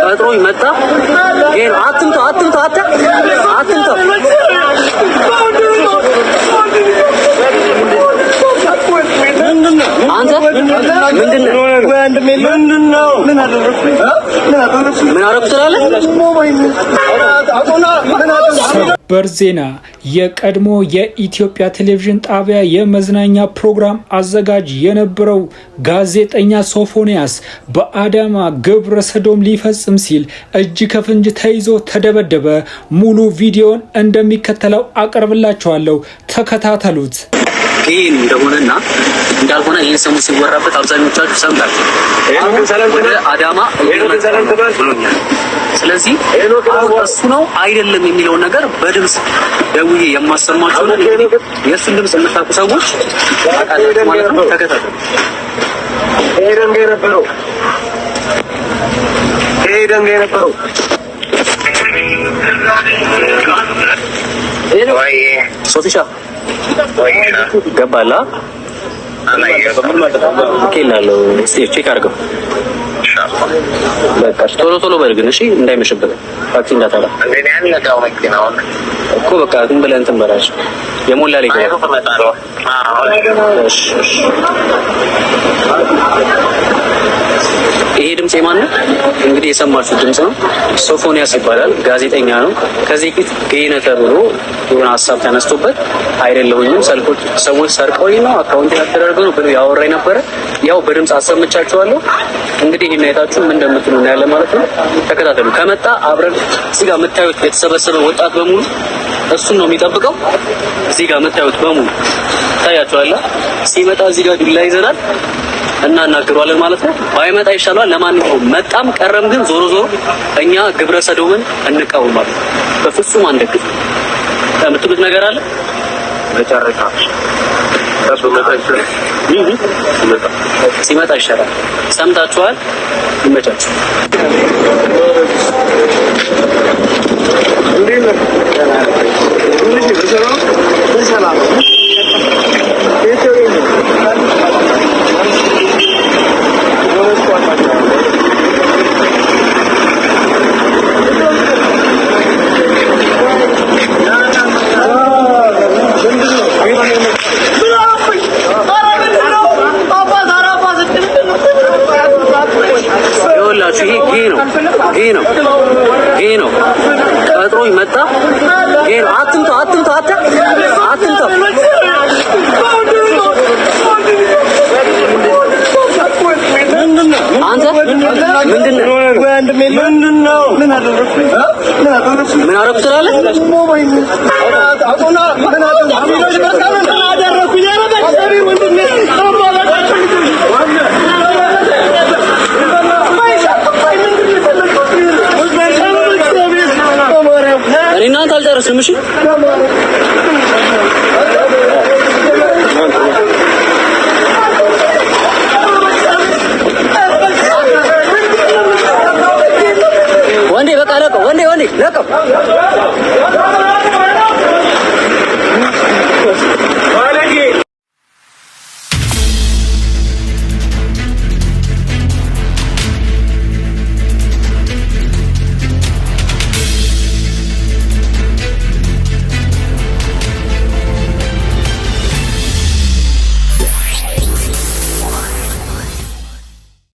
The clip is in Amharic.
ቀጥሮኝ መጣ። Gay ነው። አትምተው፣ አትምተው፣ አተ አትምተው። አንተ ምንድን ነው? ምን አደረኩ ትላለህ? ሰበር ዜና። የቀድሞ የኢትዮጵያ ቴሌቪዥን ጣቢያ የመዝናኛ ፕሮግራም አዘጋጅ የነበረው ጋዜጠኛ ሶፎንያስ በአዳማ ግብረ ሰዶም ሊፈጽም ሲል እጅ ከፍንጅ ተይዞ ተደበደበ። ሙሉ ቪዲዮን እንደሚከተለው አቀርብላችኋለሁ። ተከታተሉት። Gay እንደሆነና እንዳልሆነ ይህን ሰሙ ሲወራበት አብዛኞቻችሁ ሰምታችሁ አሁን ወደ አዳማ እየመጣ ነው ብሎኛል። ስለዚህ አሁን እሱ ነው አይደለም የሚለውን ነገር በድምፅ ደውዬ የማሰማችሁ ነው። እንግዲህ የእሱን ድምፅ የምታውቁ ሰዎች ታውቃላችሁ ማለት ነው። ተከታተሉ። ሶፊሻ ገባላ ኦኬ ላለው እስቲ check አድርገው። በቃ ቶሎ ቶሎ በል ግን እሺ፣ እንዳይመሽብህ ታክሲ እንዳታጣ እኮ። በቃ ዝም ብለህ እንትን በላቸው። የሞላ ላይ ገባ። እሺ እሺ። ይሄ ድምጽ የማን ነው? እንግዲህ የሰማችሁት ድምጽ ነው። ሶፎንያስ ይባላል፣ ጋዜጠኛ ነው። ከዚህ ፊት gay ነህ ተብሎ የሆነ ሀሳብ ተነስቶበት አይደለሁኝም፣ ሰልኮች ሰዎች ሰርቀውኝ ነው account ያተደረገ ነው ብሎ ያወራ ነበረ። ያው በድምጽ አሰምቻችኋለሁ። እንግዲህ ይሄን አይታችሁ ምን እንደምትሉ እናያለን ማለት ነው። ተከታተሉ። ከመጣ አብረን እዚህ ጋር የምታዩት የተሰበሰበ ወጣት በሙሉ እሱን ነው የሚጠብቀው። እዚህ ጋር የምታዩት በሙሉ ታያችኋላ። ሲመጣ እዚህ ጋር ዱላ ይዘናል እናናግረዋለን ማለት ነው። ባይመጣ ይሻለዋል። ለማንኛውም መጣም ቀረም ግን ዞሮ ዞሮ እኛ ግብረ ሰዶምን እንቃወማለን፣ በፍጹም አንደግፍም። የምትሉት ነገር አለ? ሲመጣ ይሻላል። ሰምታችኋል። ይመቻችሁ። ይኸውላችሁ ይሄ gay ነው፣ gay ነው፣ gay ነው። ቀጥሮኝ መጣ። Gay ነው። አትምተው፣ አትምተው፣ አተ አትምተው። አንተ ምንድን ነው? ምን አደረኩ ትላለህ? እኔ እናንተ አልጨረስንም። እሺ ወንዴ በቃ ለቀው፣ ወንዴ ወንዴ ለቀው።